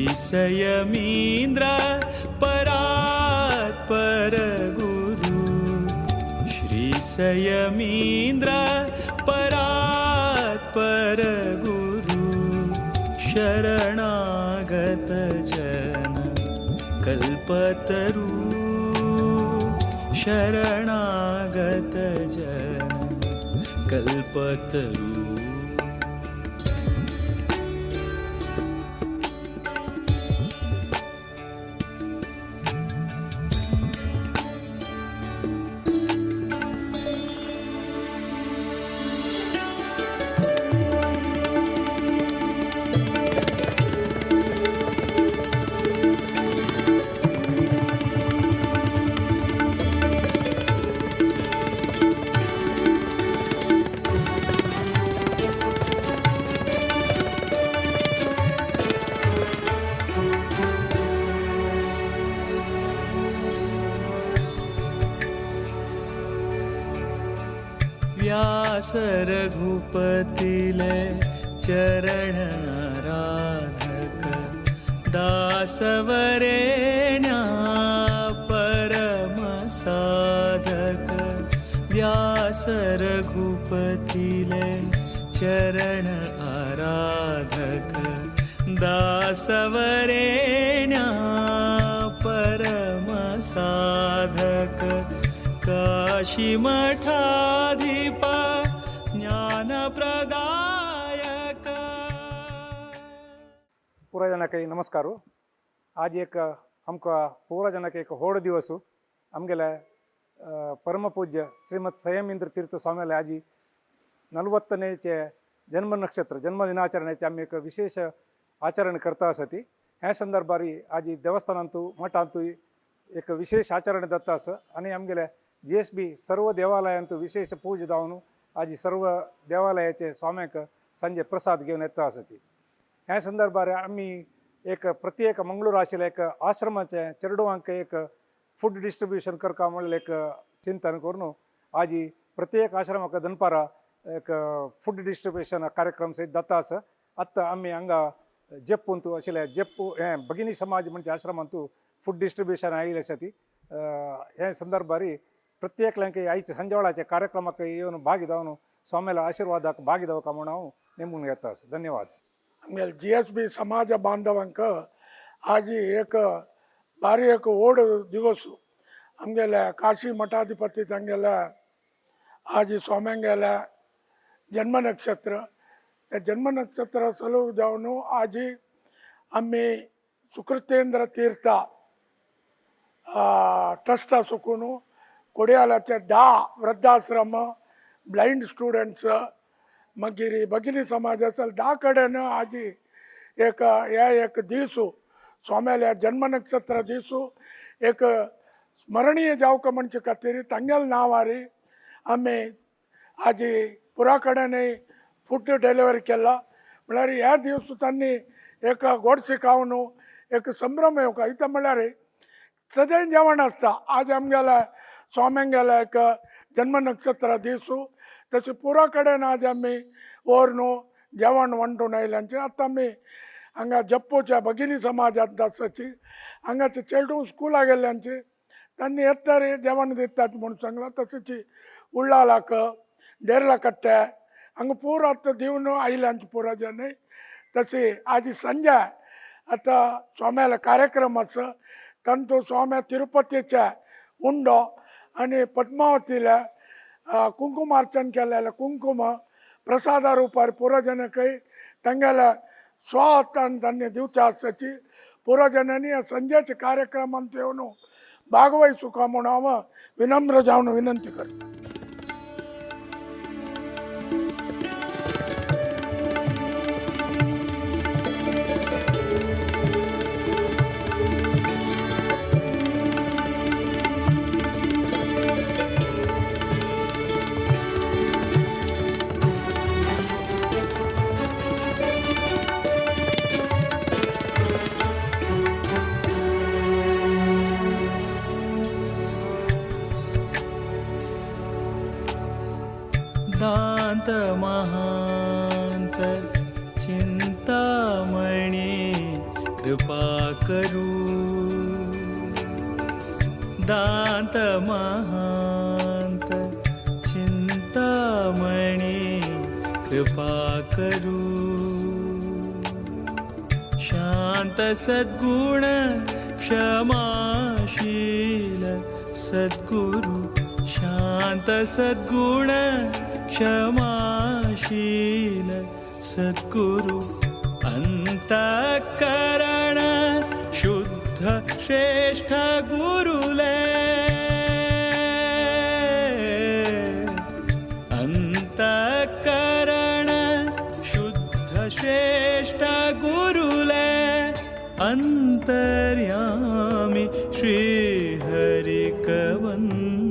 श्री सयमींद्र परात्पर गुरु, श्री सयमींद्र परात्पर गुरु, शरणागत जन कल्पतरू, शरणागत जन कल्पतरू. व्यास रघुपतिले चरण आराधक, दासवरेण्या परम साधक. व्यास रघुपतिले चरण आराधक, दासवरेण्या परम साधक. काशी मठाधिप ज्ञानप्रदायक. पूरा जनक नमस्कार. आज एक आमकां पूरा जनक एक होड दिवस. आमगेले परमपूज्य ಶ್ರೀಮದ್ ಸಂಯಮೇಂದ್ರ ತೀರ್ಥ ಸ್ವಾಮಿಯಲ್ಲ आजी 40ನೇचे जन्म नक्षत्र जन्म दिनाचरणेचे आमी एक विशेष आचरण करता आसती. ह्या संदर्भार आजी देवस्थानांतू मठांतू एक विशेष आचरण जाता आसा आनी आमगेले जीएसबी सर्व देवालयांतू विशेष पूजा जावन आजी सर्व देवालयाचे स्वाम्यांक सांजे प्रसाद घेवन येता आसती. ह्या संदर्भार आमी एक प्रत्येक मंगळूर आशिल्ल्या एक आश्रमाचें चेडवांक एक फूड डिस्ट्रिब्युशन करता म्हणलें एक चिंतन करून आजी प्रत्येक आश्रमाक दनपारा एक फूड डिस्ट्रिब्युशन कार्यक्रम सयत जाता आसा. आतां आमी हांगा जेप्पूंतू आशिल्ल्या जेप्पू हें भगिनी समाज म्हणजे आश्रमांतू फूड डिस्ट्रिब्युशन आयिल्लें आसा. ती हे संदर्भार प्रत्येकल्यांक आयच्या सांजेवेळाच्या कार्यक्रमाक येवन भागी जावन स्वाम्याला आशिर्वादाक भागी जावका म्हणून हांव नेमून घेता आसा. धन्यवाद. आमगेले जीएसबी समाज बांधवांक आजी एक भारी एक ओड दिवस. आमगेले काशी मठाधिपती तांगेले आजी स्वाम्यांगेले जन्म नक्षत्र. त्या जन्म नक्षत्र सलूक जावन आजी आमी सुकृतेंद्र तीर्थ ट्रस्ट सुकून कोडियालाचे 10 वृद्धाश्रम, ब्लायंड स्टुडंट्स, मागीर भगिनी समाजाचो 10 कडेन आजी एक ह्या एक दीसू स्वाम्याल्या जन्म नक्षत्र दीसू एक स्मरणीय जावका म्हणचे खातीर तांगेले नांवारी आमी आजी पुरा कडेन फूड डिलिव्हरी केला. म्हळ्यार ह्या दीस तांणी एक गोडशी खावन एक संभ्रम येवका. इतलें म्हळ्यार सदांच जेवण आसता. आज आमगेल्या स्वाम्यांगेल्या एक जन्म नक्षत्र दीसू तशें पुरा कडेन आज आमी व्हरून जेवण वांटून आयल्यांचे. आतां आमी हांगा जप्पोच्या भगिनी समाजांत आसाची हांगाचे चेडूं स्कुला गेल्ल्यांची तांणी येता रे जेवण दितात म्हूण सांगलां. तशेंच उಳ್ಳालाक देर्लाकट्टे हांगा पुरा आतां दिवन आयल्यांचे पुरा जन. तशी आजी संजय आतां स्वाम्यालो कार्यक्रम आसा. तांतू स्वाम्या तिरुपतीचे उंडो आनी पद्मावतीले कुंकुमार्चन केलेलें कुंकुम प्रसादा रुपार पुरा जनकय तांगेल्या स्वहातान तांणी दिवचे आसाची. पुरा जनांनी संजयच्या कार्यक्रमांत येवन भागवहिसुका म्हणून हांव विनम्र जावन विनंती करता. दांत महांत चिंतामणी कृपानिधान. कृपा करू। दांत महांत चिंतामणी कृपा करू। शांत सद्गुण क्षमाशील सद्गुरु, शांत सद्गुण क्षमाशील सद्गुरु, अंतःकरण शुद्ध श्रेष्ठ गुरुले, अंतःकरण शुद्ध श्रेष्ठ गुरुले, अंतर्यामी श्री हरिकवंदन।